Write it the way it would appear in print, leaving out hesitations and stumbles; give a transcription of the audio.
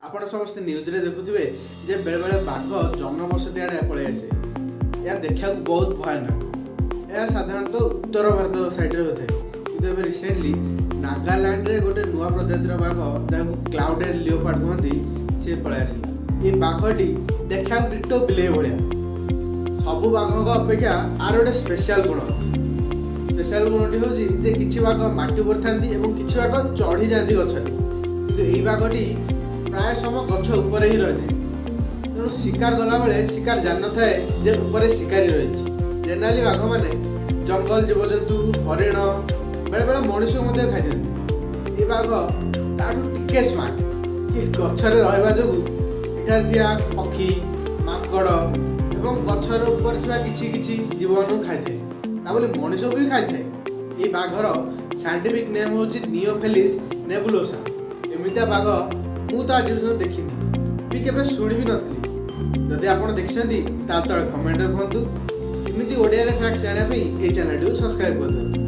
ଆପଣ ସମସ୍ତେ ନ୍ୟୁଜ୍ରେ ଦେଖୁଥିବେ ଯେ ବେଳେବେଳେ ବାଘ ଜନବସତି ଆଡ଼େ ପଳେଇ ଆସେ। ଏହା ଦେଖିବାକୁ ବହୁତ ଭୟାନକ। ଏହା ସାଧାରଣତଃ ଉତ୍ତର ଭାରତ ସାଇଡ଼୍ରେ ହୋଇଥାଏ, କିନ୍ତୁ ଏବେ ରିସେଣ୍ଟଲି ନାଗାଲ୍ୟାଣ୍ଡରେ ଗୋଟେ ନୂଆ ପ୍ରଜାତିର ବାଘ, ଯାହାକୁ କ୍ଲାଉଡେଡ୍ ଲିଓପାର୍ଡ କୁହନ୍ତି, ସିଏ ପଳେଇ ଆସିଲା। ଏଇ ବାଘଟି ଦେଖିବାକୁ ଡିଟୋ ବିଲେଇ ଭଳିଆ। ସବୁ ବାଘଙ୍କ ଅପେକ୍ଷା ଆର ଗୋଟେ ସ୍ପେଶାଲ ଗୁଣ ଅଛି। ସ୍ପେଶାଲ ଗୁଣଟି ହେଉଛି ଯେ କିଛି ବାଘ ମାଟି ଉପରେ ଥାନ୍ତି ଏବଂ କିଛି ବାଘ ଚଢ଼ି ଯାଆନ୍ତି ଗଛରେ, କିନ୍ତୁ ଏଇ ବାଘଟି ପ୍ରାୟ ସମୟ ଗଛ ଉପରେ ହିଁ ରହିଥାଏ। ତେଣୁ ଶିକାର ଗଲାବେଳେ ଶିକାର ଜାଣିନଥାଏ ଯେ ଉପରେ ଶିକାରୀ ରହିଛି। ଜେନେରାଲି ବାଘମାନେ ଜଙ୍ଗଲ ଜୀବଜନ୍ତୁ, ହରିଣ, ବେଳେବେଳେ ମଣିଷକୁ ମଧ୍ୟ ଖାଇଦିଅନ୍ତି। ଏ ବାଘ ତାଠୁ ଟିକେ ସ୍ମାର୍ଟ କି ଗଛରେ ରହିବା ଯୋଗୁଁ ଏଠାରେ ଥିବା ପକ୍ଷୀ, ମାଙ୍କଡ଼ ଏବଂ ଗଛର ଉପରେ ଥିବା କିଛି କିଛି ଜୀବମାନଙ୍କୁ ଖାଇଥାଏ। ତା ବୋଲି ମଣିଷକୁ ବି ଖାଇଥାଏ। ଏଇ ବାଘର ସାଇଣ୍ଟିଫିକ୍ ନେମ୍ ହେଉଛି ନିଓଫେଲିସ୍ ନେବୁଲୋସା। ଏମିତିଆ ବାଘ ମୁଁ ତ ଆଜି ପର୍ଯ୍ୟନ୍ତ ଦେଖିନି ବି, କେବେ ଶୁଣି ବି ନଥିଲି। ଯଦି ଆପଣ ଦେଖିଛନ୍ତି, ତାହେଲେ ତଳେ କମେଣ୍ଟରେ କୁହନ୍ତୁ। ଏମିତି ଓଡ଼ିଆରେ ଫ୍ୟାକ୍ଟସ ଜାଣିବା ପାଇଁ ଏଇ ଚ୍ୟାନେଲଟିକୁ ସବସ୍କ୍ରାଇବ୍ କରିଦିଅନ୍ତୁ।